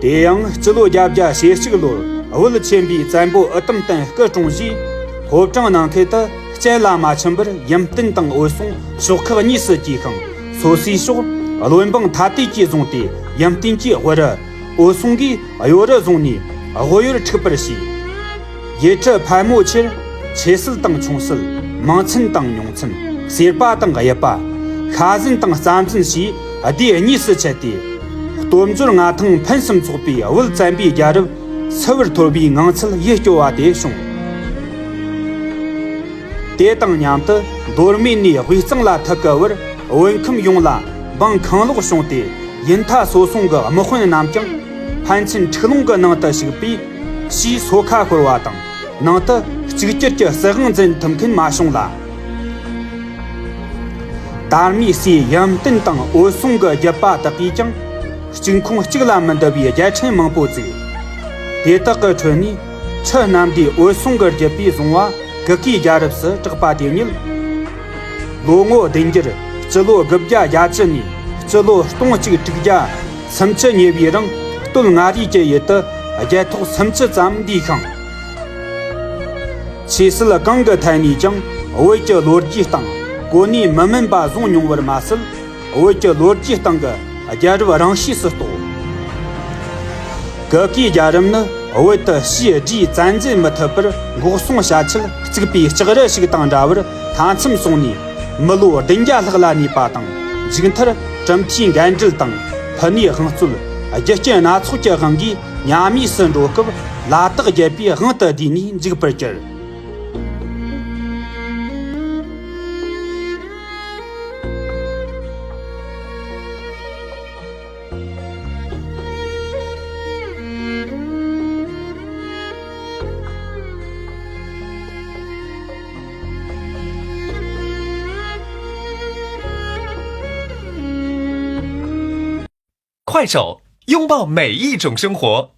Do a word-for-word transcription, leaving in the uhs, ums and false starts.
དེ་ཡང་སྤྱི་ལོ་བརྒྱད་བརྒྱ་ཞེ་གཅིག་ལོར་བོད་ཆེན་པོའི་བཙན་པོ་ཨི་ཏམ་བསྟན་སྐུ་གྲོངས་རྗེས། ཕོ་བྲང་ནང་ཁུལ་དུ་གཅན་ལ་མ་ཆིན་པར་ཡུམ་བརྟན་དང་འོད་སྲུང་ཕྱོགས་ཁག་གཉིས་སུ་གྱེས་ཤིང་། སོ་སོའི་ཕྱོགས་བློན་འབངས་ཐ་དད་ཀྱིས་བཟུང་སྟེ། ཡུམ་བརྟན་གྱིས་དབུ་རུ། འོད་སྲུང་གིས་གཡོ་རུ་བཟུང་ནས་དབུ་གཡོར་འཁྲུག་པར་བྱས། ཡུལ་གྲུ་ཕལ་མོ་ཆེར་ཆེ་སྲིད་དང་ཆུང་སྲིད། མིང་ཚན་དང་མྱོང་ཚན། གསེར་པ་དང་གཡུ་པ། ཤ་ཟན་དང་རྩྭ་འཛིན་ཞེས་སྡེ་གཉིས་སུ་ཕྱེ་སྟེ། སྟོབས་འབྱོར་མངའ་ཐང་ཕུན་སུམ་ཚོགས་པའི་བོད་བཙན་པོའི་རྒྱལ་རབས་སིལ་བུར་འཐོར་བའི་ངང་ཚུལ་ཡིད་སྐྱོ་བ་དེ་བྱུང་། དེ་དང་མཉམ་དུ་མདོ་སྨད་ནས་དབུས་གཙང་ལ་ཐུག་གི་བར། བོད་ཁམས་ཡོངས་ལ་འབངས་ཁེངས་ལོག་བྱུང་སྟེ། ཡིན་ཐ་སོ་སོང་གི་དམག་དཔོན་རྣམས་ཀྱང་ཕན་ཚུན་འཁྲུག་ལོང་གི་ནང་དུ་ཞུགས་པས། ཕྱིས་སོ་ཁ་ཤོར་བ་དང་། ནང་དུ་གཅིག་གྱུར་གྱི་སྲིད་དབང་འཛིན་ཐུབ་མཁན་མ་བྱུང་ལ། དར་མའི་སྲས་ཡུམ་བརྟན་དང་འོད་སྲུང་གི་རྒྱུད་པ་དག་གིས་ཀྱང་། གཅིག་ཁོངས་གཅིག་ལ་མི་འདུ་བའི་རྒྱལ་ཕྲན་མང་པོ་བཙུགས། དེ་དག་གི་ཁྲོད་ནས་ཁྲི་གནམ་བདེ་འོད་སྲུང་གི་རྒྱུད་པས་བཟུང་བ་གུ་གེའི་རྒྱལ་རབས་སུ་གྲགས་པ་དེ་ཉིད། ལོ་ངོ་བདུན་བརྒྱར་སྤྱི་ལོ་དགུ་བརྒྱ་བརྒྱད་ཅུ་ནས་སྤྱི་ལོ་སྟོང་གཅིག་དྲུག་བརྒྱ་སུམ་ཅུ་ཉེ་བའི་རིང་སྟོད་མངའ་རིས་ཀྱི་ཡུལ་དུ་རྒྱལ་ཐོག་སུམ་ཅུ་ཙམ་འདུས་ཤིང་། ཆོས་སྲིད་གང་གི་ཐད་ནས་ཀྱང་བོད་ཀྱི་ལོ་རྒྱུས་སྟེང་གོ་གནས་མི་དམན་པ་བཟུང་མྱོང་བར་མ་ཟད། བོད་ཀྱི་ལོ་རྒྱུས་སྟེང་གི་རྒྱལ་རབས་རིང་ཤོས་སུ་གཏོགས། གུ་གེའི་རྒྱལ་རབས་ནི་བོད་དུ་ཕྱིའི་སྒྲས་བཙན་འཛུལ་མི་ཐུབ་པར་འགོག་སྲུང་བྱ་ཆེད་བཙུགས་པའི་ལྕགས་རི་ཞིག་དང་འདྲ་བར་མཐའ་མཚམས་སྲུང་ནས། མི་ལོ་བདུན་བརྒྱ་ལྷག་ལ་གནས་པ་དང་། མཇུག་མཐར་གྲུབ་མཐའི་འགལ་འབྲེལ་དང་། ཕུ་ནུའི་དབང་རྩོད། རྒྱུ་རྐྱེན་སྣ་ཚོགས་ཀྱི་དབང་གིས་ཉམས་དམས་སུ་འགྲོ་སྐབས། ལ་དྭགས་རྒྱལ་པོའི་དབང་དུ་བསྡུས་ནས་འཇིག་པར་གྱུར། Kuaishou, 拥抱每一种生活。